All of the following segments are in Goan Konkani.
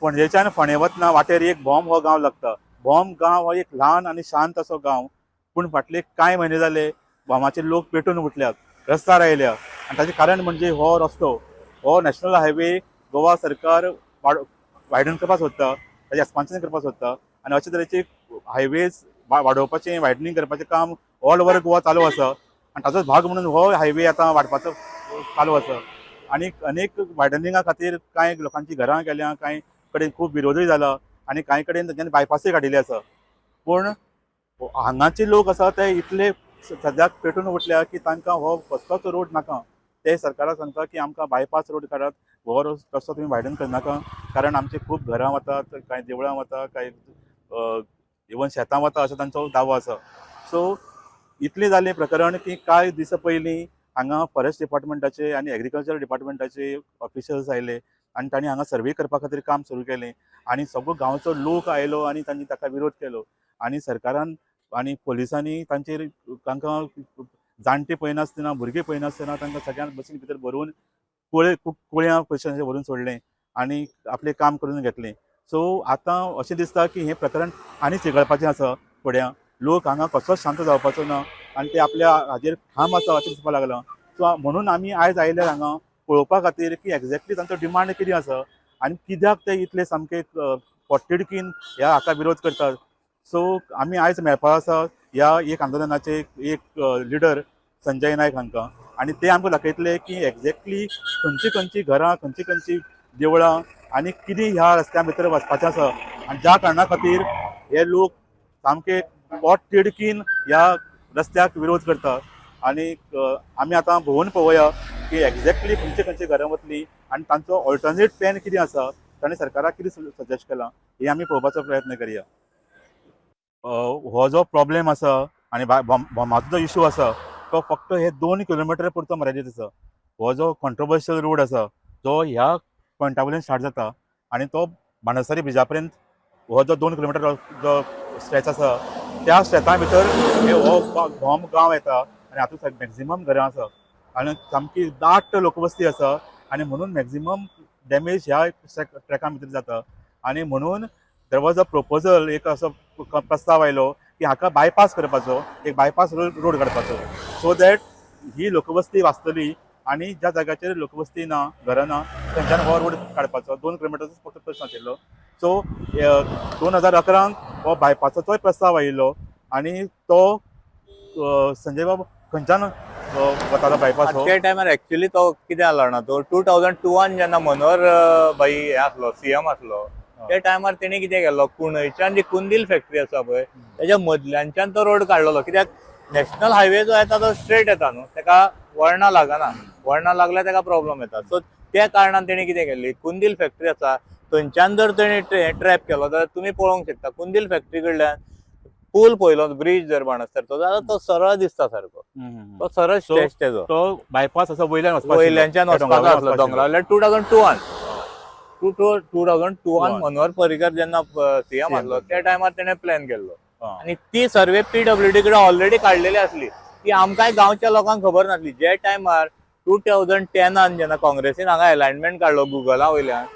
पणजेच्यान फोंडें वतना वाटेर एक भोम हो गांव लागता. भोम गांव हो एक ल्हान आनी शांत असो गांव, पूण फाटले कांय म्हयने जाले भोमाचे लोक पेटून उठल्यात, रस्त्यार आयल्या आनी ताचें कारण म्हणजे हो रस्तो, हो नॅशनल हायवे गोवा सरकार वायडन करपाक सोदता, ताचें एक्सपान्शन करपाक सोदता आनी अशे तरेचे हायवेज वाडोवपाचें, वायडनींग करपाचें काम ऑल ओवर गोवा चालू आसा आनी ताचोच भाग म्हणून हो हायवे आतां वाडपाचो चालू आसा. आनी अनेक वायडनिंगा खातीर कांय लोकांची घरां गेल्या, कांय कडेन खूब विरोधूय जाला आनी कांय कडेन तांच्यांनी बायपासूय काडिल्ले आसा. पूण हांगाचे लोक आसा ते इतले सद्याक पेटून उठल्या की तांकां हो कसलोच रोड नाका. ते सरकाराक सांगता की आमकां बायपास रोड काडात, हो रस्तो तुमी वायडन करनाका, कारण आमचे खूब घरां वतात, कांय देवळां वता, कांय इवन शेतां वता असो तांचो दावो आसा. सो इतलें जालें प्रकरण की कांय दिसां पयलीं हांगा फॉरेस्ट डिपार्टमेंटाचे आनी एग्रीकल्चर डिपार्टमेंटाचे ऑफिसर्स आयले आनी तांणी हांगा सर्वे करपा खातीर काम सुरू केलें आनी सगळो गांवचो लोक आयलो आनी तांणी ताका विरोध केलो आनी सरकारान आनी पोलिसांनी तांचेर तांकां जाणटे पळयनासतना, भुरगीं पळयनासतना तांकां सगळ्यांक बसीन भितर भरून कुळ्यां पयशांचेर व्हरून सोडलें आनी आपलें काम करून घेतलें. सो आतां अशें दिसता की हें प्रकरण आनी चिघळपाचें आसा. फुड्यां लोक हांगा कसोच शांत जावपाचो ना आनी ते आपल्या हाजेर ठाम आसा अशें दिसपाक लागलां. सो म्हणून आमी आयज आयले हांगा पळोवपा खातीर की एग्जॅक्टली तांचो डिमांड कितें आसा आनी कित्याक ते इतले सामके पोटतिडकीन ह्या हाका विरोध करतात. सो आमी आयज मेळपा आसा ह्या एक आंदोलनाचे एक लिडर संजय नायक हांकां आनी ते आमकां दाखयतले की एग्जॅक्टली खंयची खंयची घरां, खंयची खंयची देवळां आनी कितें ह्या रस्त्या भितर वचपाचें आसा आनी ज्या कारणा खातीर हे लोक सामके पोटतिडकीन ह्या रस्त्याक विरोध करता. आनी आमी आतां भोंवून पळोवया की एग्जॅक्टली खंयचे खंयचे घरां वतलीं आनी तांचो ऑल्टरनेट प्लॅन कितें आसा, तांणी सरकाराक कितें सजेस्ट केलां हें आमी पळोवपाचो प्रयत्न करया. हो जो प्रॉब्लेम आसा आनी भोमाचो जो इशू आसा तो फक्त हे 2 किलोमिटर पुरतो मर्यादीत आसा. हो जो कॉन्ट्रोवर्शियल रोड आसा जो ह्या पॉयंटा वयल्यान स्टार्ट जाता आनी तो बाणस्तारी ब्रिजा पर्यंत हो जो 2 किलोमिटर जो स्ट्रेच आसा त्या स्ट्रेचा भितर हे हो भोम गांव येता आनी हातूंत मॅक्झिमम घरां आसा आनी सामकी दाट लोकवस्ती आसा आनी म्हणून मॅक्झिमम डॅमेज ह्या ट्रॅका भितर जाता. आनी म्हणून there was a proposal, एक असो प्रस्ताव आयलो की हाका बायपास करपाचो, एक बायपास रोड काडपाचो, सो that he लोकवस्ती वाचतली आनी ज्या जाग्याचेर लोकवस्ती ना, घरां ना, थंयच्यान हो रोड काडपाचो. 2 किलोमिटरचोच फक्त प्रश्न आशिल्लो. सो 2011 हो बायपासाचोय प्रस्ताव आयिल्लो आनी तो संजय बाब खंयच्यान वतालो बायपास हो? त्या टायमार एक्चुअली तो कितें जालो ना, तो 2002 जेन्ना मनोहर भाई हे आसलो, सीएम आसलो, त्या टायमार तेणी कितें केल्लो, कुंडयच्यान जी कुंदील फॅक्टरी आसा पळय तेच्या मदल्यानच्यान तो रोड काडलेलो. कित्याक नॅशनल हायवे जो येता तो स्ट्रेट येता न्हू, तेका वळणां लागना, वळणां लागल्यार तेका प्रॉब्लम येता. सो त्या कारणान तेणी कितें केल्ली, कुंदील फॅक्टरी आसा थंयच्यान जर तेणी ट्रॅप केलो जाल्यार तुमी पळोवंक शकता कुंदील फॅक्टरी कडल्यान पूल पळयलो, ब्रीज जर बाणस्तारचो जाल्यार तो सरळ दिसता सारको, तो सरळ स्ट्रेच तेजो. तो बायपास असो वयल्यान वचपाचो, वयल्यानच्यान वचपाचो आसलो दोंगरा 2002 2002 मनोहर पर्रीकर जेन्ना सीएम आसलो त्या टायमार तेणे प्लॅन केल्लो आनी ती सर्वे पीडब्ल्यूडी कडेन ऑलरेडी काडलेली आसली, ती आमकांय गांवच्या लोकांक खबर नासली. जे टायमार 2010 जेन्ना काँग्रेसीन हांगा एलायनमेंट काडलो गुगला वयल्यान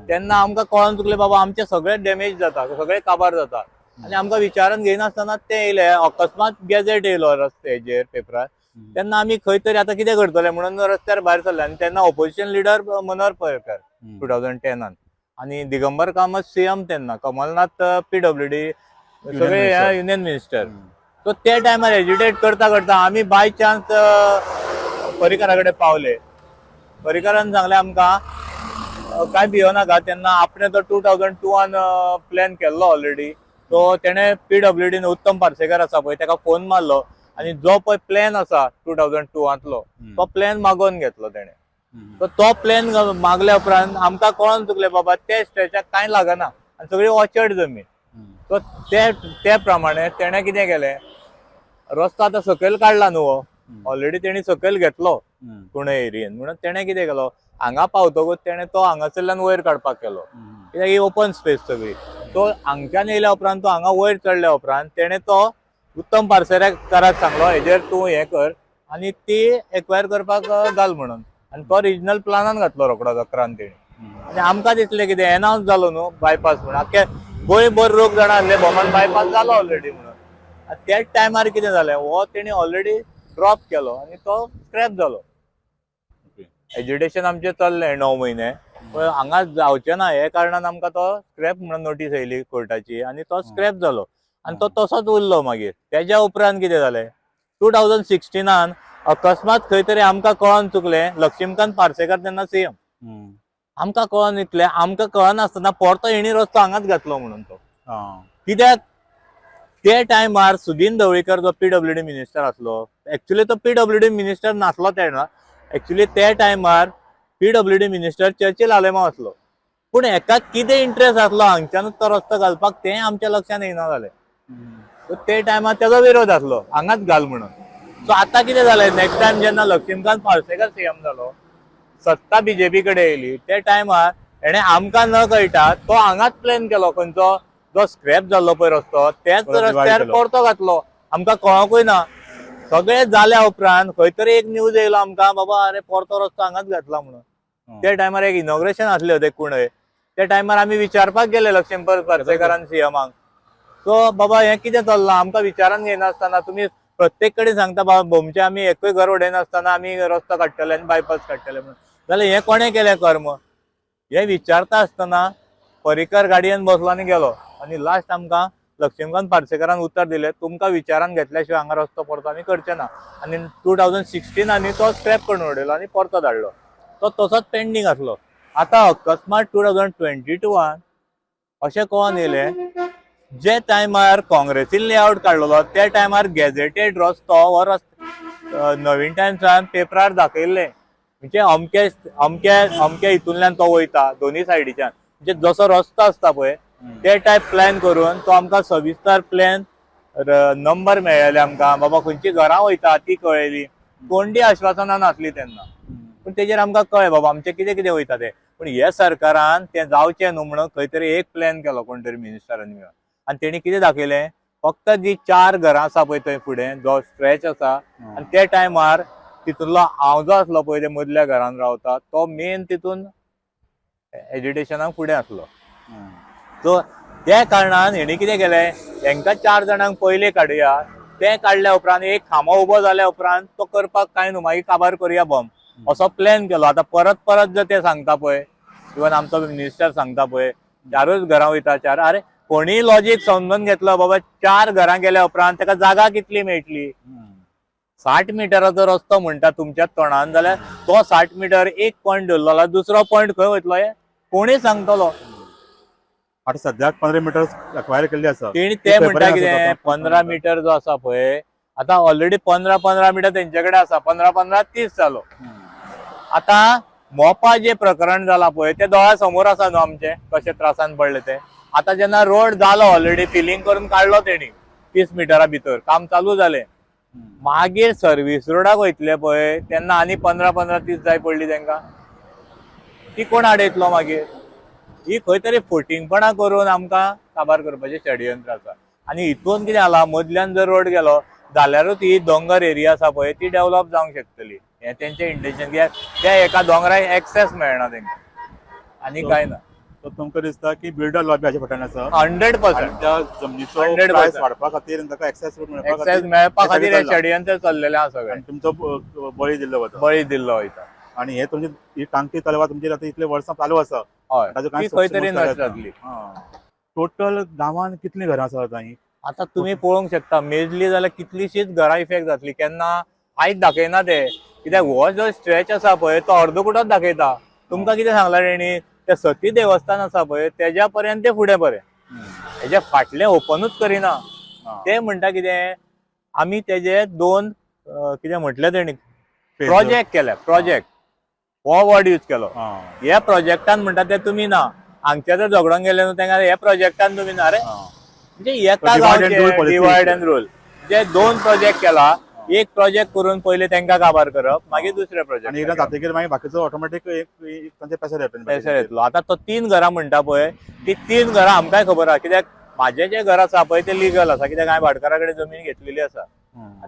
तेन्ना आमकां कळोन चुकलें बाबा आमचे सगळे डॅमेज जाता, सगळे काबार जाता आनी आमकां विचारान घेयनासतना ते येयले. अकस्मात गॅझेट येयलो रस्त्याचेर पेपरार, तेन्ना आमी खंय तरी आतां कितें करतले म्हणून रस्त्यार भायर सरले आनी तेन्ना ऑपोजिशन लिडर मनोहर पर्रीकर 2010 आनी दिगंबर कामत सीएम तेन्ना, कमलनाथ पीडब्ल्यूडी सगळे युनियन मिनिस्टर. सो त्या टायमार एजिटेट करता करता आमी बाय चान्स पर्रीकरा कडेन पावले. पर्रीकरान सांगलें आमकां कांय भियो नाका, तेन्ना आपणे तो 2002 प्लॅन केल्लो ऑलरेडी. सो तेणे पीडब्ल्यूडीन उत्तम पार्सेकर आसा पळय तेका फोन मारलो आनी जो पळय प्लॅन आसा 2002 तो प्लॅन मागोवन घेतलो तेणे. सो तो प्लॅन मागल्या उपरांत आमकां कळोन चुकलें बाबा ते स्ट्रेचाक कांय लागना आनी सगळी ऑर्चर्ड जमीन. सो ते प्रमाणे तेणे कितें केलें, रस्तो आतां सकयल काडला न्हू हो ऑलरेडी तेणी सकयल घेतलो कुंडय एरियेन, म्हणून तेणे कितें केलो हांगा पावतकूच तेणे तो हांगासरल्यान वयर काडपाक केलो, कित्याक ही ओपन स्पेस सगळी. तो हांगच्यान येयल्या उपरांत तो हांगा वयर चडल्या उपरांत तेणे तो उत्तम पार्सेकराक सांगलो हेजेर तूं हें कर आनी ती एक्वायर करपाक घाल म्हणून, आनी तो रिजनल प्लानान घातलो रोकडोच अकरान तेणी. आनी आमकां दिसलें कितें एनावन्स जालो न्हू बायपास म्हणून, आख्खे गोंयभर लोक जाणा आसले भोमान बायपास जालो ऑलरेडी म्हणून. आनी त्याच टायमार कितें जालें, हो तेणी ऑलरेडी ड्रॉप केलो आनी तो स्क्रॅप जालो. एज्युटेशन आमचें चल्लें 9 म्हयने, पण हांगा जावचें ना हे कारणान आमकां तो स्क्रॅप म्हणून नोटीस येयली कोर्टाची आनी तो स्क्रॅप जालो आनी तो तसोच उरलो. मागीर तेज्या उपरांत कितें जालें, 2016 अकस्मात खंय तरी आमकां कळोन चुकलें, लक्ष्मीकांत पार्सेकर तेन्ना सीएम, आमकां कळोन इतलें, आमकां कळनासतना परतो हेणी रस्तो हांगाच घातलो म्हणून तो. कित्याक ते टायमार सुदीन ढवळीकर जो पीडब्ल्यूडी मिनिस्टर आसलो, एक्चुअली तो पीडब्ल्यूडी मिनिस्टर नासलो तेन्ना, एक्चुअली ते टायमार पीडब्ल्यूडी मिनिस्टर चर्चिल आलेमांव आसलो, पूण हेका कितें इंट्रस्ट आसलो हांगच्यानूच तो रस्तो घालपाक तें आमच्या लक्षांत येना जालें. सो ते टायमार तेजो विरोध आसलो हांगाच घाल म्हणून. सो आतां कितें जालें, नेक्स्ट टायम जेन्ना लक्ष्मीकांत पार्सेकर सीएम जालो, सत्ता बीजेपी कडेन येयली, ते टायमार हेणें आमकां न कळटा तो हांगाच प्लॅन केलो, खंयचो जो स्क्रॅप जाल्लो पळय रस्तो त्याच परत divide रस्त्यार केलो. परतो घातलो, आमकां कळोंकूय ना. सगळें जाल्या उपरांत खंय तरी एक न्यूज येयलो आमकां, बाबा अरे परतो रस्तो हांगाच घातला म्हणून. त्या टायमार एक इनॉग्रेशन आसलें होतें कुणय, त्या टायमार आमी विचारपाक गेले लक्ष्मीकांत पार्सेकारान सीएमाक, सो बाबा हें कितें चल्लां, आमकां विचारान घेयनासतना तुमी प्रत्येक कडेन सांगता बाबा भोमचे आमी एकूय घर उडयनासतना आमी रस्तो काडटले आनी बायपास काडटले म्हणून, जाल्यार हें कोणें केलें कर्म? हें विचारता आसतना पर्रीकर गाडयेन बसलो आनी गेलो आनी लास्ट आमकां लक्ष्मीकांत पार्सेकारान उतर दिलें, तुमकां विचारान घेतल्या शिवाय हांगा रस्तो परतो आमी करचे ना. आनी 2016 आमी तो स्क्रॅप करून उडयलो आनी परतो धाडलो, तो तसोच पेंडींग आसलो. आतां अकस्मात 2022 अशें कळोन येयलें, जे टायमार काँग्रेसीन लेआउट काडलेलो त्या टायमार गॅझेटेड रस्तो हो रस्तो नवीन टायम्सान पेपरार दाखयल्लें, म्हणजे अमके अमके अमके हितूंतल्यान तो वयता दोनी सायडीच्यान, म्हणजे जसो रस्तो आसता पळय ते टायप प्लॅन करून तो आमकां सविस्तर प्लॅन नंबर मेळ्ळेले आमकां, बाबा खंयची घरां वयता ती कळयली, कोणती आश्वासनां नासली तेन्ना, पूण तेजेर आमकां कळ्ळें बाबा आमचें कितें कितें वयता तें. पूण हे सरकारान तें जावचें न्हू म्हणून खंय तरी एक प्लॅन केलो कोण तरी मिनिस्टरांनी मेळून, आनी तेणी कितें दाखयलें, फक्त जी 4 घरां आसा पळय थंय फुडें जो स्ट्रेच आसा आनी त्या टायमार तितूंतलो हांव जो आसलो पळय ते मदल्या घरान रावता तो मेन तितून एज्युटेशनाक फुडें आसलो. सो त्या कारणान हेणी कितें केलें, हेंकां 4 जाणांक पयले काडुया, ते काडल्या उपरांत एक खांबो उबो जाल्या उपरांत तो करपाक कांय न्हू, मागीर काबार करुया बॉम्ब असो प्लॅन केलो. आतां परत परत जर ते सांगता पळय, इवन आमचो मिनिस्टर सांगता पळय, 4ूच घरां वयता 4, अरे कोणीय लॉजीक समजून घेतलो बाबा 4 घरां गेल्या उपरांत ताका जागा कितली मेळटली, 60 मिटराचो रस्तो म्हणटा तुमच्या तोंडान, जाल्यार तो 60 मिटर एक पॉयंट धरलो जाल्यार दुसरो पॉयंट खंय वयतलो हें कोणूय सांगतलो. आतां सद्याक 15 मिटर अक्वायर केल्ली आसा, तेणी ते म्हणटा कितें 15 मिटर जो आसा पळय आतां ऑलरेडी 15-15 मिटर तेंचे कडेन आसा, 15-15 30 जालो. आतां मोपा जे प्रकरण जाला पळय ते दोळ्या समोर आसा न्हू आमचे, कशे त्रासान पडले ते. आतां जेन्ना रोड जालो ऑलरेडी फिलिंग करून काडलो तेणी 30 मिटरा भितर काम चालू जालें, मागीर सर्वीस रोडाक वयतले पळय तेन्ना आनी 15-15 30 जाय पडली तेंकां, ती कोण आडयतलो मागीर? ही खंय तरी फोटिंगपणां करून आमकां काबार करपाचें षडयंत्र आसा. आनी हितून कितें जाला, मदल्यान जर रोड गेलो जाल्यारूच ही दोंगर एरिया आसा पळय ती डेवलप जावंक शकतली, हें तेंचें इंटेन्शन. कित्याक त्या एका दोंगराक एक्सेस मेळना तेंकां आनी कांय ना. सो तुमकां दिसता की बिल्डर लॉबी हाच्या फाटल्यान आसा, 100% त्या जमनीचो 100% प्रायस वाडपा खातीर आनी ताका एक्सेस रोड मेळपा एक्सेस खातीर मेळपा खातीर हें चल्लां. षडयंत्र चल्लेलें आसा सगळें, आनी तुमचो बळी दिल्लो वता, बळी दिल्लो वयता. आनी हे तुमची ही टांकी तलवार तुमची आतां इतले वर्सां चालू आसा, हय, ताजो ती कांय खंय तरी नश्ट जातली. टोटल गांवांत कितलीं घरां आसा आतां हीं? आतां तुमी पळोवंक शकता मेजली जाल्यार कितलीशीच घरां इफेक्ट जातली. केन्ना आयज दाखयना ते, कित्याक हो जो स्ट्रेच आसा पळय तो अर्दकुटोच दाखयता. तुमकां कितें सांगलां तेणी, ते सती देवस्थान आसा पळय तेज्या पर्यंत ते फुडें बरें, हेज्या फाटलें ओपनूच करिना. ते म्हणटा कितें, आमी तेजे 2 कितें म्हटलें तेणी प्रोजेक्ट केले, प्रोजेक्ट हो वर्ड यूज केलो. ह्या प्रोजेक्टान म्हणटा ते तुमी ना, हांगचे जर झगडोंक गेले न्हू तेंका ह्या प्रोजेक्टान तुमी ना. अरे म्हणजे एका divide and rule गांवचे policy. Divide and rule, J 2 project केला, एक प्रोजेक्ट करून पयले तेंका काबार करप, मागीर दुसरे आनी प्रोजेक्ट एकदां जातकीर मागीर बाकीचो ऑटोमॅटीक एक तांचे प्रेशर येतलें, प्रेशर येतलो. आतां तो 3 घरां म्हणटा पळय ती 3 घरां आमकांय खबर आसा, कित्याक म्हाजें जें घर आसा पळय तें लिगल आसा, कित्याक हांवें भाटकारा कडेन जमीन घेतलेली आसा.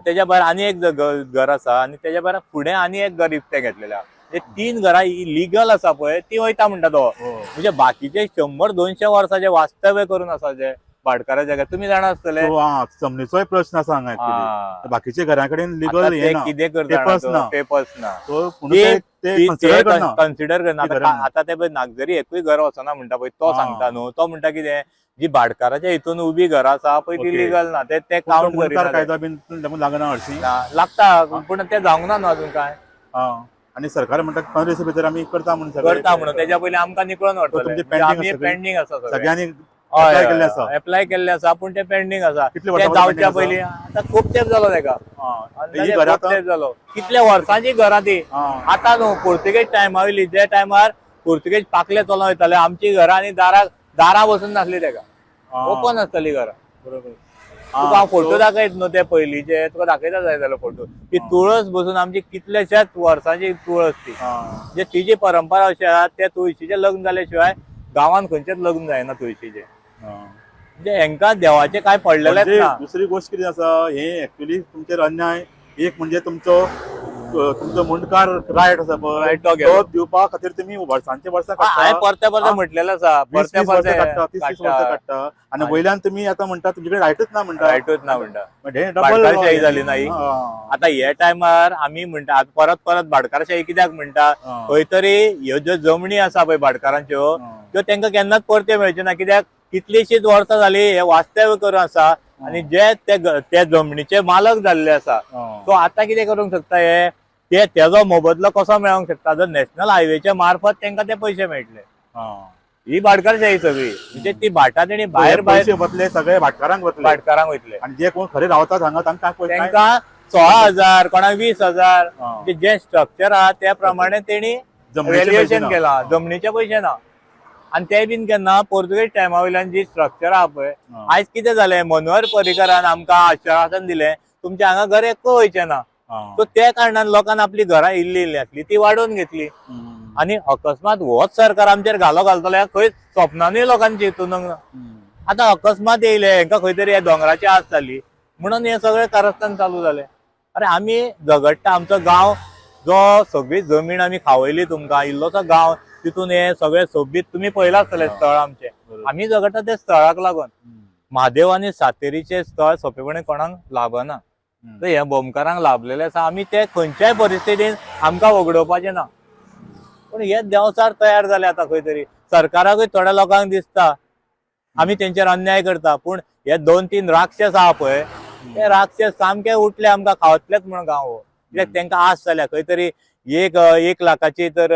तेज्या भायर आनी एक घर आसा आनी तेज्या भायर फुडें आनी एक घर विकतें घेतलेलें आसा. म्हणजे 3 घरां इलिगल आसा पळय ती वयता म्हणटा तो. हो. म्हणजे बाकीचे 100-200 वर्साचे वास्तव्य करून आसा जे भाटकाराच्या जाग्यार, तुमी जाणा आसतले. So, हा, जमनीचोय प्रश्न आसा हांगा actually. बाकीच्या घरा कडेन लिगल हे ना, कितें करता Papers ना. पेपर्स ना, सो म्हणून ते कन्सिडर करना, कन्सिडर करना. ती घरां ना. आतां ते पळय नागझरी एकूय घर वचना म्हणटा पळय तो सांगता न्हू, तो म्हणटा कितें जी भाटकाराच्या हितून उबी घरां आसा पळय ती लिगल ना, ते पूण तो काउंट मुंडकार करिना. कायदो बीन लागून लागना हरशीं लागता पूण ते जावंक ना न्हू अजून काय. आनी सरकार म्हणटा 15 दिसा भितर आमी करता म्हणून सगळें. करता म्हणून तेज्या पयलीं आमकां निकळून व्हरतले. तुमचे म्हणजे pending आमी आसा सगळी? पेंडींग आसा सगळें. सगळ्यांनी हय, अप्लाय हय, केल्लें आसा. अप्लाय केल्लें आसा पूण ते पेंडींग आसा. कितले ते वर्सां जावच्या pending आसा? पयलीं आतां खूब तेंप जालो तेका, ही अंदाजे घरां खूब तेंप जालो, कितल्या वर्सांची घरां ती. आतां न्हू पुर्तुगेज टायमा वयली, जे टायमार पुर्तुगेज पाकले चलोन वयताले आमची घरां आनी दारां बसून नासली तेका, ओपन आसताली घरां. बरोबर. तुका हांव फोटो दाखयत न्हू ते पयलींचे, तुका दाखयता जाय जाल्यार फोटो. ती तुळस बसून आमची कितल्याश्याच वर्सांची तुळस ती, म्हणजे तिजी परंपरा अशी आहा, त्या तुळशीचें लग्न जाल्या शिवाय गांवांत खंयचेच लग्न जायना तुळशीचें. म्हणजे हेंकां देवाचें कांय पडलेलेंच म्हणजे ना. दुसरी गोष्ट कितें आसा, हे एक्चुअली तुमचेर अन्याय एक म्हणजे तुमचो तुमचो मुंडकार रायट आसा पळय, रायट तो गेलो. तो दिवपा खातीर तुमी वर्सांचे वर्सां हांवें काडटा, परते परते म्हटलेलें आसा, वीस परते वीस वर्सां परते काडटा, 30-30 वर्सां काडटा, आनी वयल्यान तुमी आतां म्हणटा तुमचे कडेन रायटच ना म्हणटा, रायटूच ना म्हणटा. म्हणजे हे डबल भाटकारशाही जाली ना ही. आतां हे टायमार आमी म्हणटा परत परत भाटकारशाही कित्याक म्हणटा, खंय तरी ह्यो ज्यो जमणी आसा पळय भाटकारांच्यो त्यो तांकां केन्नाच परत्यो मेळच्यो ना, कित्याक कितलीशीच वर्सां जाली हे वास्तव्य करून आसा आनी जे ते जमनीचे मालक जाल्ले आसा. सो आतां कितें करूंक शकता हे, ते तेजो मोबदलो कसो मेळोंक शकता, जर नॅशनल हायवेच्या मार्फत तांकां ते पयशे मेळटले. ही भाटकारशाही सगळी, म्हणजे ती भाटां तेणी भायर भायर पयशे वतले सगळे भाटकारांक वतले, भाटकारांक वयतले. आनी जे कोण खरे रावतात हांगा तांकां तांकां 16,000 कोणाक 20,000, म्हणजे जे स्ट्रक्चर आहा त्या प्रमाणे तेणी व्हॅल्युएशन केला, जमनीचे पयशे ना. आनी ते बीन केन्ना पोर्तुगेज टायमा वयल्यान जी स्ट्रक्चर आहा पळय. आयज कितें जालें, मनोहर पर्रीकारान आमकां आश्वासन दिलें तुमच्या हांगा घर एक्क वयचें ना, सो त्या कारणान लोकांक आपली घरां इल्ली इल्ली आसली ती वाडोवन घेतली. आनी अकस्मात होच सरकार आमचेर घालो घालतलो खंय स्वप्नानूय लोकांनी चिंतूंक ना. आतां अकस्मात येयले हेंकां खंय तरी ह्या दोंगराची आस जाली म्हणून हें सगळें कारस्थान चालू जालें. अरे आमी झगडटा, आमचो गांव जो सगळी जमीन आमी खावयली तुमकां, इल्लोसो गांव तितून हे सगळे सोबीत तुमी पळयलां आसतलें स्थळ आमचें, आमी झगडटा त्या स्थळाक लागून. म्हादेव आनी सातेरीचें स्थळ सोंपेपणी कोणाक लाभना, तर हे भोमकारांक लाभलेलें आसा, आमी ते खंयच्याय परिस्थितीन आमकां वगडोवपाचें ना. पूण हे देंवचार तयार जाले आतां खंय तरी, सरकाराकूय थोड्या लोकांक दिसता आमी तेंचेर अन्याय करता, पूण हे 2-3 राक्षस आहा पळय ते राक्षस सामके उठले आमकां खावतलेच म्हणून गांव हो, कित्याक तेंकां आस जाल्या खंय तरी 1 लाखाची तर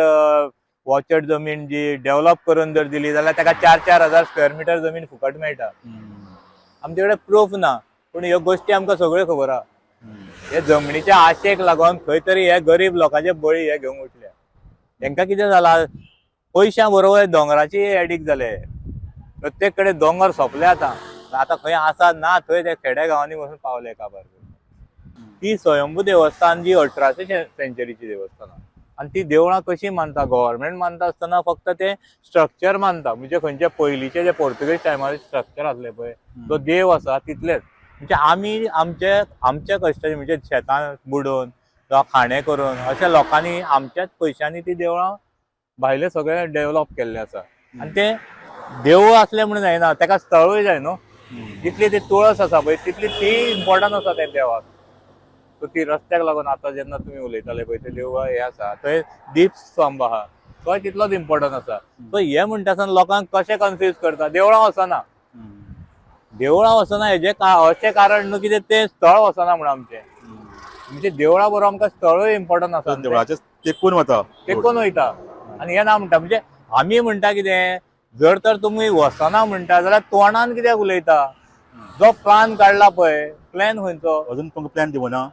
वॉचड जमीन जी डेव्हलप करून जर दिली जाल्यार ताका 4-4 हजार स्क्वेअर मिटर जमीन फुकट मेळटा. आमचे कडेन प्रूफ ना, पूण ह्यो गोश्टी आमकां सगळ्यो खबर आहा. हे जमनीच्या आशेक लागून खंय तरी हे गरीब लोकांचे बळी हे घेवंक उठले. तेंकां कितें जालां, पयशां बरोबर दोंगराची एडिक्ट जाले, प्रत्येक कडेन दोंगर सोंपले आतां, आतां खंय आसा ना थंय ते खेड्या गांवांनी वचून पावले काबार. ती स्वयंभू देवस्थान जी 18शे सेंचुरीची देवस्थान आहा, आनी ती देवळां कशी मानता, गव्हर्मेंट मानता आसतना फक्त ते स्ट्रक्चर मानता, म्हणजे खंयचे पयलींचे जे पोर्तुगेज टायमार स्ट्रक्चर आसले पळय तो देव आसा तितलेच. म्हणजे आमी आमचे आमच्या कश्टाचे म्हणजे शेतान बुडोवन जावं खाणें करून अशा लोकांनी आमच्याच पयशांनी ती देवळां भायले सगळे डेव्हलप केल्ले आसा. आनी ते देवूळ आसलें म्हणून जायना, तेका स्थळूय जाय न्हू. जितली ती तुळस आसा पळय तितली ती इम्पॉर्टंट आसा त्या देवाक. सो ती रस्त्याक लागून आतां जेन्ना तुमी उलयताले पळय ते देवळां हें आसा थंय दीप स्तंभ आहा तोय तितलोच इम्पॉर्टंट आसा. सो हें म्हणटा आसतना लोकांक कशें कन्फ्यूज करता, देवळां वचना, देवळां वचना हेजें अशें कारण न्हू कितें तें स्थळ वचना म्हूण आमचें, म्हणजे देवळा बरोबर आमकां स्थळूय इम्पॉर्टंट आसा, देवळाचे तेकून वता, तेकून वयता. आनी हें ना म्हणटा, म्हणजे आमी म्हणटा कितें, जर तर तुमी वचना म्हणटा जाल्यार तोंडान कित्याक उलयता, जो प्लान काडला पळय प्लॅन खंयचो अजून तुमकां प्लॅन दिवना,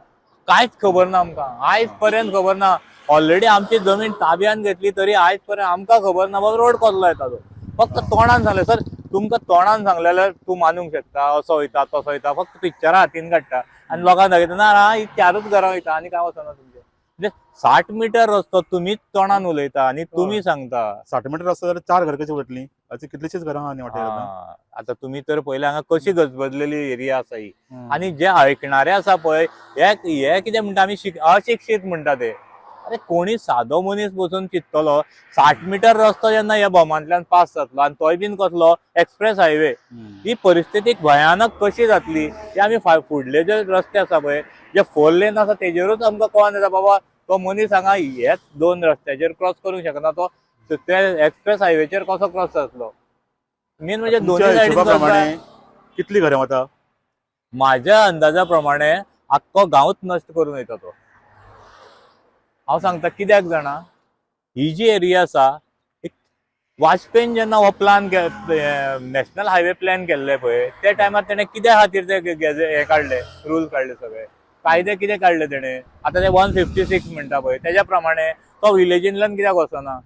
कांयच खबर ना आमकां, आयज पर्यंत खबर ना. ऑलरेडी आमची जमीन ताब्यान घेतली तरी आयज पर्यंत आमकां खबर ना बाबा रोड कसलो येता तो. फक्त तोंडान सांगलें सर, तुमकां तोंडान सांगलें जाल्यार तूं मानूंक शकता, असो वयता तसो वयता, फक्त पिक्चरां हातीन काडटा आनी लोकांक दाखयता ना ना ही 4च घरां वयता आनी काय वचना तुमचें. म्हणजे 60 मिटर रस्तो तुमीच तोंडान उलयता आनी तुमी सांगता. 60 मिटर रस्तो जाल्यार 4 घर कशी वतली, अशी कितलीशीच घरां आहा न्ही वाटेर. आतां तुमी तर पळयलें हांगा कशी गजबजलेली एरिया आसा ही, आनी जे आयकणारे आसा पळय हे कितें म्हणटा आमी अशिक्षीत म्हणटा ते. अरे कोणी सादो मनीस बसून चिंततलो 60 मिटर रस्तो जेन्ना ह्या भोमांतल्यान पास जातलो आनी तोय बीन कसलो एक्सप्रेस हायवे, ही परिस्थिती भयानक कशी जातली ती आमी फुडले जे रस्ते आसा पळय, जे फोर लेन आसा, तेजेरूच आमकां कळोन येता बाबा तो मनीस हांगा हेच दोन रस्त्याचेर क्रॉस करूंक शकना, तो ते एक्सप्रेस हायवेचेर कसो क्रॉस जातलो? मेन म्हणजे तुमच्या दोन्ही हिशोबा सायडीन प्रमाणे कितली घरां वता? माझ्या अंदाजा प्रमाणे आख्खो गांवच नश्ट करून वयता तो. हांव सांगता कित्याक जाणा, ही जी एरिया आसा, एक वाजपेयीन जेन्ना हो प्लान, नॅशनल हायवे प्लॅन केल्ले पळय, त्या टायमार तेणें कित्या खातीर ते हे काडले, रूल काडले, सगळे कायदे कितें काडले तेणें? आतां ते 156 म्हणटा पळय, तेज्या प्रमाणे तो विलेजींतल्यान कित्याक वचना?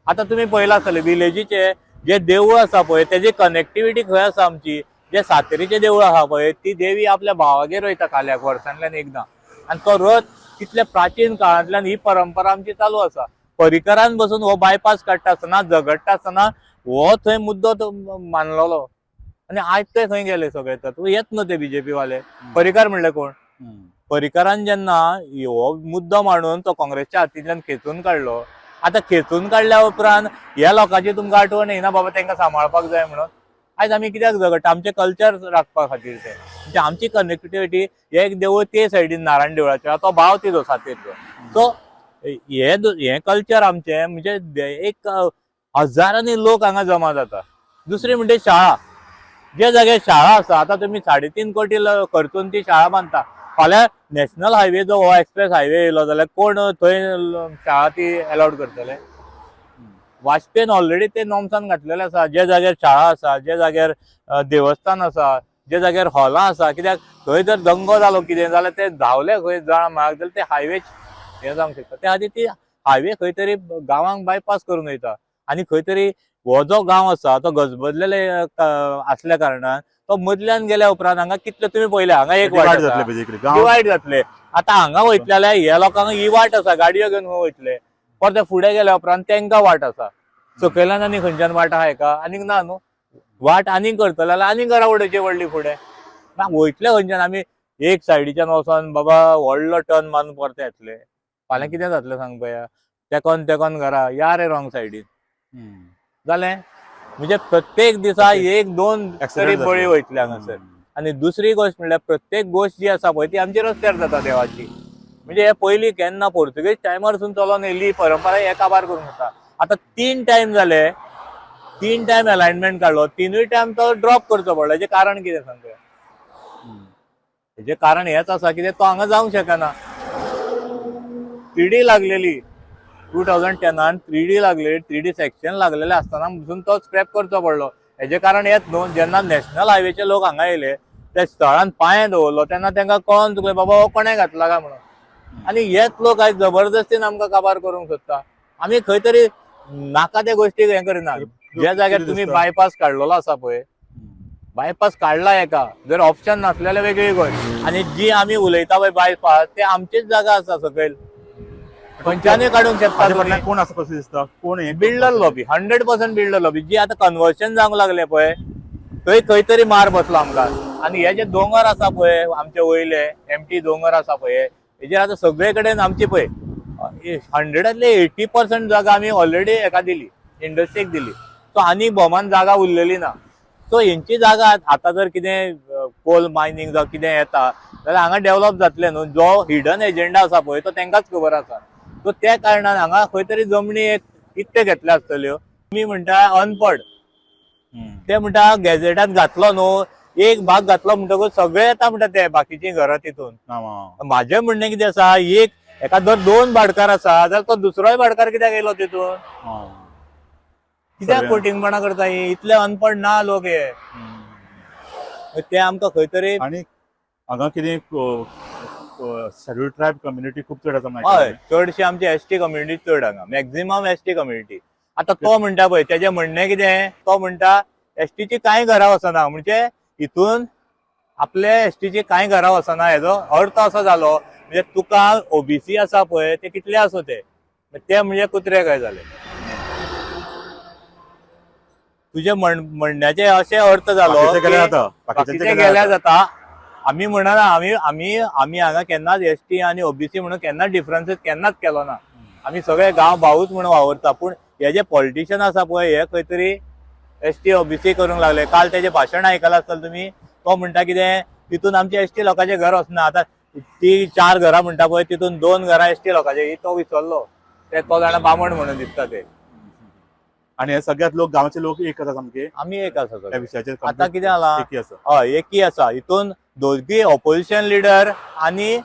आतां तुमी पळयलां आसतलें, विलेजीचे जे देवूळ आसा पळय, तेजी कनेक्टिविटी खंय आसा आमची? जे सातेरीचें देवूळ आहा पळय, ती देवी आपल्या भावागेर वयता काल्याक वर्सांतल्यान एकदां आनी तो रथ कितल्या प्राचीन काळांतल्यान ही परंपरा आमची चालू आसा. परिकरान बसून हो बायपास काडटा आसतना, झगडटा आसतना हो थंय मुद्दो तो मानलेलो आनी आयज ते खंय गेले सगळे? तर येत न्हू ते बीजेपी वाले. परिकार म्हणले कोण? परिकरान जेन्ना हो मुद्दो मांडून तो काँग्रेसच्या हातींतल्यान खेचून काडलो, आतां खेचून काडल्या उपरांत ह्या लोकांची तुमकां आठवण येना बाबा तांकां सांबाळपाक जाय म्हणून. आयज आमी कित्याक झगडटा? आमचें कल्चर राखपा खातीर तें. म्हणजे आमची कनेक्टिविटी, एक देवूळ ते सायडीन नारायण देवळाचें, तो भाव तिजो सातेरचो. सो हे हें कल्चर आमचें म्हणजे एक हजारांनी लोक हांगा जमा जाता. दुसरी म्हणजे शाळा, जे जाग्यार शाळा आसा, आतां तुमी 3.5 कोटी खर्चून ती शाळा बांदता. फाल्यां नॅशनल हायवे जो हो एक्सप्रेस हायवे येयलो जाल्यार कोण थंय शाळा ती एलावड करतले? वाजपेयीन ऑलरेडी ते नॉर्म्सान घातलेले आसा, जे जाग्यार शाळा आसा, जे जाग्यार देवस्थान आसा, जे जाग्यार हॉलां आसा, कित्याक थंय जर दंगो जालो कितें जाल्यार ते धांवले खंय जाण मारक जाल्यार ते हायवे हें जावंक शकता. त्या खातीर ती हायवे खंय तरी गांवांक बायपास करून वयता आनी खंय तरी हो जो गांव आसा तो गजबजलेले आसल्या कारणान तो मदल्यान गेल्या उपरांत हांगा कितले तुमी पळयले, हांगा एक वाट डिवायड आसा. जातले बेजिकली गांव. डिवायड जातले. आतां हांगा वयतले जाल्यार ह्या लोकांक ही वाट आसा, गाडयो घेवन खंय वयतले? परते फुडें गेल्या उपरांत तेंकां वाट आसा सकयल्यान आनी खंयच्यान वाट आहा हेका आनीक ना न्हू वाट. आनीक करतले जाल्यार आनीक घरा उडोवची पडली फुडें. ना वयतले खंयच्यान आमी? एक सायडीच्यान वचोन बाबा व्हडलो टर्न मारून परते येतले. फाल्यां कितें जातलें सांग पळया. तेकोन तेकोन घरा या रे रॉंग सायडीन जालें. म्हणजे प्रत्येक दिसा एक दोन तरी Accident बळी जातले. वयतले हांगासर. आनी दुसरी गोश्ट म्हणल्यार प्रत्येक गोश्ट जी आसा पळय ती आमची रस्त्यार जाता देवाची. म्हणजे हे पयलीं केन्ना पोर्तुगेज टायमार सून चलोन येयल्ली ही परंपरा हे काबार करूंक जाता. आतां तीन टायम जाले, तीन टायम अलायनमेंट काडलो, तिनूय टायम तो ड्रॉप करचो पडलो. हेजें कारण कितें सांग? हेजें कारण हेंच आसा, कित्याक तो हांगा जावंक शकना. 3D लागलेली, 2010आन 3D लागलेली, 3D section लागलेले आसतना पसून तो स्क्रॅप करचो पडलो. हेजें कारण हेंच न्हू, जेन्ना नॅशनल हायवेचे लोक हांगा येयले, त्या स्थळान पांय दवरलो तेन्ना तांकां कळोन चुकलें बाबा हो कोणें घातला काय म्हणून. आनी हेच लोक आयज जबरदस्तीन आमकां काबार करूंक सोदता. आमी खंय तरी नाका त्या गोश्टीक हें करिना. ज्या जाग्यार तुमी बायपास काडलेलो आसा पळय, बायपास काडला एका जर ऑप्शन नासलेले वेगळी गोश्ट. आनी जी आमी उलयता पळय बायपास, ते आमचीच जागा आसा सकयल, खंयच्यानूय काडूंक शकता हाजे तुमी. फाटल्यान कोण आसा कशें दिसता? कोण हे? Builder lobby, 100% builder lobby. जी आतां कन्वर्शन जावंक लागले पळय, थंय खंय तरी मार बसलो आमकां. आनी हे जे दोंगर आसा पळय आमचे वयले एमटी दोंगर आसा पळय, हेजेर आतां सगळे कडेन आमची पळय 100आंतले 80% जागा आमी ऑलरेडी हेका दिली, इंडस्ट्रीक दिली. सो आनी भोमान जागा उरलेली ना. सो हेंची जागा आतां जर कितें कोल मायनींग जावं कितें येता जाल्यार हांगा डेव्हलप जातलें न्हू. जो हिडन एजेंडा आसा पळय तो तेंकांच खबर आसा. सो त्या कारणान हांगा खंय तरी जमनी एक इकते घेतल्या आसतल्यो. तुमी म्हणटा अनपड, ते म्हणटा गॅझेटात घातलो न्हू, एक भाग घातलो म्हणटकूच सगळे येता म्हणटा ते बाकीची घरां तितून. म्हाजें म्हणणें कितें आसा, एक एका जर दोन भाटकार आसा जाल्यार तो दुसरोय भाटकार कित्याक येयलो तितून? कित्याक फटींगपणा करता ही? इतले अनपड ना लोक हे. ते आमकां खंय तरी आणि हांगा कितें शेड्यूल ट्रायब कम्युनिटी खूब चड आसा हय म्हाका. चडशी आमची एसटी कम्युनिटी चड हांगा, मॅक्झिमम एसटी कम्युनिटी. आतां तो म्हणटा पळय, तेजें म्हणणें कितें, तो म्हणटा एसटीची कांय घरां वचना. म्हणजे हितून आपले एसटीची कांय घरां वचना हेजो अर्थ असो जालो म्हणजे तुका ओबीसी आसा पळय ते कितले आसूं ते ते म्हणजे कुत्रे काय जाले. तुजे म्हणण्याचे अशे अर्थ जालो बाकीचे गेले की जाता. बाकीचे गेल्या जाता. आमी म्हणना, आमी आमी आमी हांगा केन्नाच एसटी आनी ओबीसी म्हणून केन्नाच डिफरन्सीस केन्नाच केलो ना. आमी सगळे गांव भावूच म्हणून वावरता, पूण हे जे पॉलिटिशियन आसा पळय हे खंय तरी एसटी ओबीसी करूंक लागले. काल तेजें भाशण आयकलां आसतलें तुमी, तो म्हणटा कितें तितून आमचे एसटी लोकांचें घर वचना. आतां ती 4 घरां म्हणटा पळय तितून 2 घरां एसटी लोकांचे, तो विसरलो ते, तो जाणा बामण म्हणून दिसता ते. आणि हे सगळ्यात लोक गांवचे लोक एक आसा सामके आमी एक आसा त्या सगळे. विशयाचेर आतां कितें जाला, एकी आसा. हय एकी आसा. हितून दोगी ऑपोजिशन लिडर आनी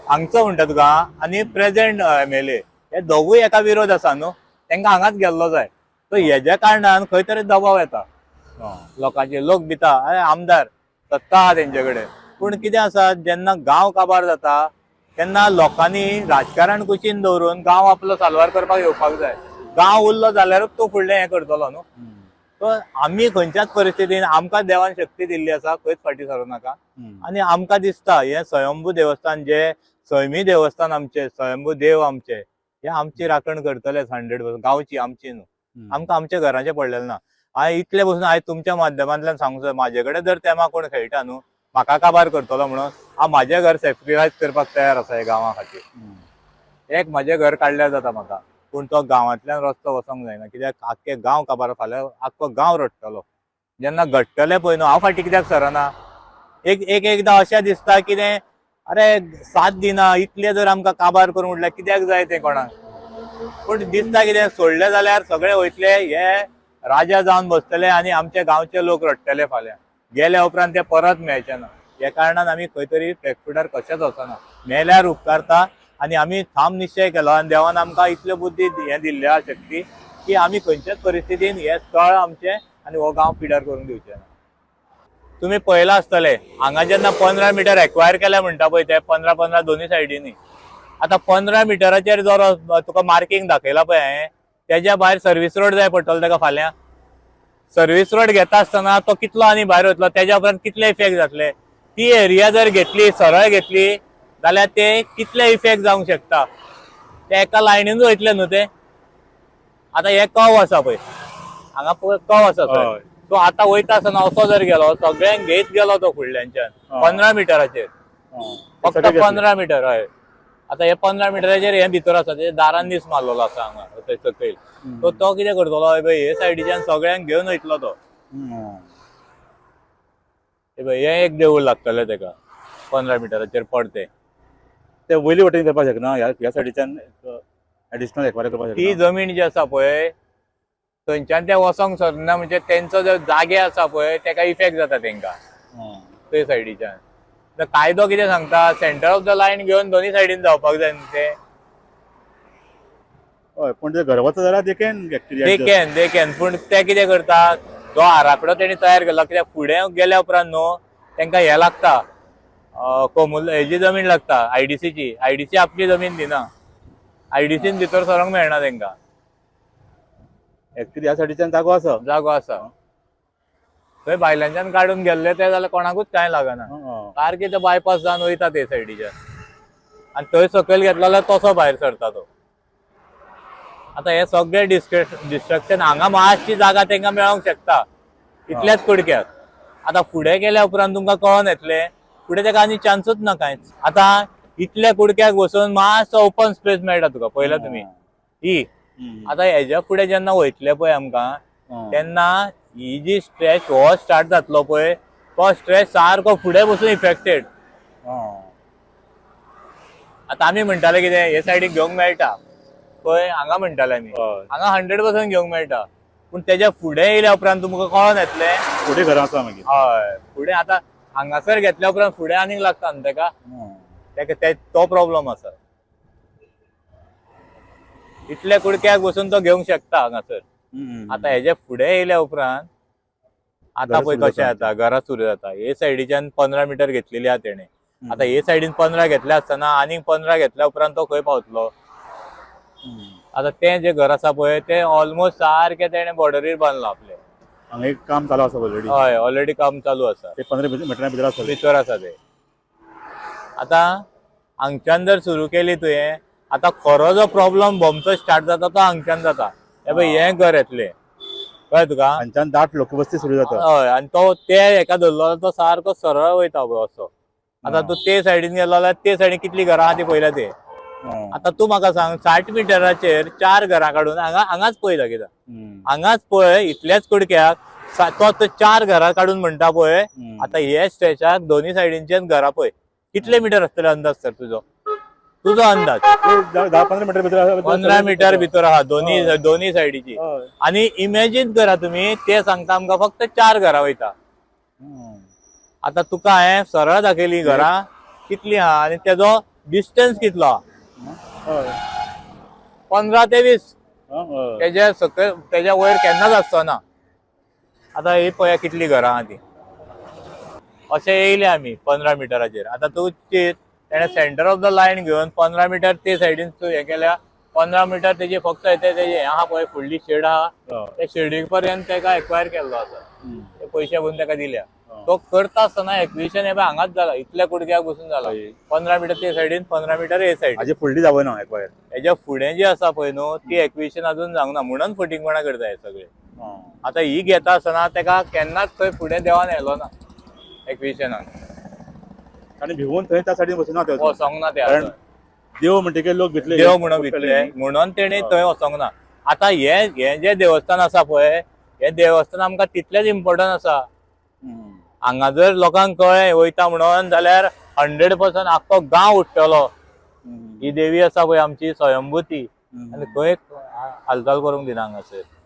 हांगचो म्हणटा तुका आनी प्रेझेंट एमएलए हे दोगूय एका विरोध आसा न्हू, तांकां हांगाच गेल्लो जाय. सो हेज्या कारणान खंय तरी दबाव येता लोकांचे, लोक भिता अरे आमदार सत्ता आहा तेंचे कडेन. पूण कितें आसा, जेन्ना गांव काबार जाता तेन्ना लोकांनी राजकारण कुशीन दवरून गांव आपलो साल्वार करपाक येवपाक जाय. गांव उरलो जाल्यारूच तूं फुडलें हें करतलो न्हू. सो आमी खंयच्याच परिस्थितीन आमकां देवान शक्ती दिल्ली आसा, खंयच फाटीं सरूं नाका. आनी आमकां दिसता हें स्वयंभू देवस्थान, जे सैमी देवस्थान आमचे, स्वयंभू देव आमचे, हे आमची राखण करतलेच 100%, गांवची आमची न्हू. आमकां आमच्या घराचें पडलेलें ना. हांवें इतलें बसून हांवें तुमच्या माध्यमांतल्यान सांगूंक जाय, म्हाजे कडेन जर तेमा कोण खेळटा न्हू म्हाका काबार करतलो म्हणून हांव म्हाजें घर सॅक्रिफायस करपाक तयार आसा हे गांवा खातीर. एक म्हाजें घर काडल्यार जाता म्हाका, पूण तो गांवांतल्यान रस्तो वचोंक जायना, कित्याक आख्खे गांव काबार, फाल्यां आख्खो गांव रडटलो जेन्ना घडटलें पळय न्हू. हांव फाटीं कित्याक सरना, एक एक एकदां अशें दिसता कितें अरे साथ दिना इतलें जर आमकां काबार करूंक म्हटल्यार कित्याक जाय तें कोणाक. पूण दिसता कितें सोडलें जाल्यार सगळे वयतले, हे राजा जावन बसतले आनी आमचे गांवचे लोक रडटले फाल्यां, गेल्या उपरांत ते परत मेळचे ना. हे कारणान आमी खंय तरी बॅकफुटार कशेंच वचना, मेल्यार उपकारता. आनी आमी ठाम निश्चय केलो आनी देवान आमकां इतल्यो बुद्धी हें दिल्ली आहा शक्ती की आमी खंयच्याच परिस्थितीन हें स्थळ आमचें आनी हो गांव पिड्यार करूंक दिवचे ना. तुमी पळयलां आसतलें हांगा जेन्ना 15 मिटर एक्वायर केल्या म्हणटा पळय ते 15-15 दोनूय सायडींनी. आतां 15 मिटराचेर जो तुका मार्कींग दाखयला पळय हांवें, तेज्या भायर सर्वीस रोड जाय पडटलो ताका फाल्यां. सर्वीस रोड घेता आसतना तो कितलो आनी भायर वतलो, तेज्या उपरांत कितले इफेक्ट जातले, ती एरिया जर घेतली सरळ घेतली जाल्यार ते कितले इफेक्ट जावंक शकता, ते एका लायनीन वयतले न्हू ते. आतां हे कव आसा पळय हांगा, पळय कव आसा थंय. सो आतां वयता आसतना असो जर गेलो सगळ्यांक घेत गेलो तो फुडल्यांच्यान 15 मिटराचेर, फक्त 15 मिटर. हय, आतां हे 15 मिटराचेर हे भितर आसा, ते दारान दीस मारलेलो आसा हांगा थंय सकयल. सो तो कितें करतलो, हय पळय हे सायडीच्यान सगळ्यांक घेवन वयतलो तो. हे पळय हें एक देवूळ लागतलें तेका 15 मिटराचेर पडते. ते वयले वटेन करपाक शकना, ह्या सायडीच्यान एडिशनल एक्वायर करपाक ती शकना. जमीन जी आसा पळय थंयच्यान ते वचोंक सरना, म्हणजे तेंचो जो जागे आसा पळय तेका इफेक्ट जाता तेंकां ते सायडीच्यान. कायदो कितें सांगता, सेंटर ऑफ the line घेवन दोनूय सायडीन जावपाक जाय न्हू ते. हय, पूण ते घर वता जाल्यार they can actually they can, they can, पूण ते कितें करता, जो आराखडो तेणी तयार केला, कित्याक फुडें गेल्या उपरांत न्हू तेंकां हें लागता, कोमुल हेजी जमीन लागता आयडीसीची. आयडीसी आपली जमीन दिना, आयडीसीन भितर सरोंक मेळना तेंकां. एक्चुअली ह्या सायडीच्यान जागो आसा, जागो आसा थंय भायल्यांच्यान काडून गेल्ले ते जाल्यार कोणाकूच कांय लागना, सारके ते बायपास जावन वयता ते सायडीच्यान, आनी थंय सकयल घेतलो जाल्यार तसो भायर सरता तो. आतां हे सगळे डिस्ट्रक्शन हांगा मातशी जागा तेंकां मेळोंक शकता इतल्याच कुडक्याक. आतां फुडें गेल्या उपरांत तुमकां कळोन येतलें फुडें तेका आनी चान्सूच ना कांयच. आतां इतल्या कुडक्याक बसून मातसो ओपन स्पेस मेळटा तुका, पळयला तुमी ही. आतां हेज्या फुडें जेन्ना वयतले पळय आमकां तेन्ना ही जी स्ट्रेच हो स्टार्ट जातलो पळय तो स्ट्रेच सारको फुडें बसून इफेक्टेड. आतां आमी म्हणटाले कितें हे सायडीक घेवंक मेळटा पळय, हांगा म्हणटाले आमी हांगा 100% घेवंक मेळटा, पूण तेज्या फुडें येयल्या उपरांत तुमकां कळोन येतलें फुडें घरां आसा मागीर. हय, फुडें आतां हांगासर घेतल्या उपरांत फुडें आनीक लागता न्हू तेका, तेका तो प्रॉब्लम आसा. इतल्या कुडक्याक बसून तो घेवंक शकता हांगासर. आतां हेजे फुडें येयल्या उपरांत आतां पळय कशें जाता, घरां सुरू जाता. हे सायडीच्यान 15 मिटर घेतलेली आहा तेणें, आतां हे सायडीन 15 घेतले आसतना आनीक 15 घेतल्या उपरांत तो खंय पावतलो. आतां तें जें घर आसा पळय तें ऑलमोस्ट सारकें तेणें बॉर्डरीर बांदलां आपलें. हांगा एक काम चालू आसा ऑलरेडी, हय, ऑलरेडी काम चालू आसा, ते 15 मिटरा भितर आसा, भितर आसा ते. आतां हांगच्यान जर सुरू केली तुवें, आतां खरो जो प्रॉब्लम भोमचो स्टार्ट जाता तो हांगच्यान जाता. हे पळय हें घर येतलें कळ्ळें तुका, हांच्यान दाट लोकवस्ती सुरू जाता. हय, आनी तो ते हेका धरलो जाल्यार तो सारको सरळ वयता पळय असो. आतां तूं ते सायडीन गेलो जाल्यार ते सायडीन कितलीं घरां आहा ती पळयल्या ते. आतां तूं म्हाका सांग, 60 मिटराचेर चार घरां काडून हांगा हांगाच पळय दाखयता, हांगाच पळय, इतल्याच कुडक्याक तो तो चार घरां काडून म्हणटा पळय. आतां हे स्ट्रेचाक दोन्ही सायडींच्यान घरां पळय, कितले मिटर आसतले अंदाज सर तुजो तुजो अंदाज? 10-15 मिटर भितर. 15 मिटर भितर आहा दोन्ही दोन्ही सायडीची. आनी इमॅजीन करा तुमी, ते सांगता आमकां फक्त चार घरां वयता. आतां तुका हांवें सरळ दाखयली घरां कितली आहा आनी तेजो डिस्टन्स कितलो आहा. 15 ते 20, तेज्या सकयल तेज्या वयर केन्नाच आसचो ना. आतां ही पळया कितली घरां आहा ती. अशें येयले आमी 15 मिटराचेर. आतां तूं चीत, तेणें सेंटर ऑफ the line घेवन 15 मिटर ते सायडीन तूं हें केल्या. 15 मिटर तेजी फक्त ते तेजे हें आहा पळय, फुडली शेड आहा, त्या शेडी पर्यंत तेका एक्वायर केल्लो आसा. ते पयशे भरून तेका दिल्या. तो करता आसतना एक्विशन हे पळय हांगाच जाला, इतल्या कुडक्याक बसून जाला. 15 मिटर ते सायडीन, 15 मिटर हे सायडीन. हाजे फुडली जावं ना एक्वायर. हेज्या फुडें जी आसा पळय न्हू, ती एक्विशन अजून जावंक ना म्हणून फटींगपणा करता हे सगळे. आतां ही घेता आसतना तेका केन्नाच थंय फुडें देवान येयलो ना एक्विशनान. आनी भिवून थंय त्या सायडीन वचना ते. वचोंक ना ते. कारण देव म्हणटकीर लोक भितले. देव म्हणून भितले म्हणून तेणी थंय वचोंक ना. आतां हे हे जे देवस्थान आसा पळय, हे देवस्थान आमकां तितलेंच इम्पोर्टंट आसा. हांगा जर लोकांक कळ्ळें वयता म्हणून जाल्यार 100% आख्खो गांव उठ्ठलो. ही देवी आसा पळय आमची स्वयंभूती, आनी खंय हालचाल करूंक दिना हांगासर.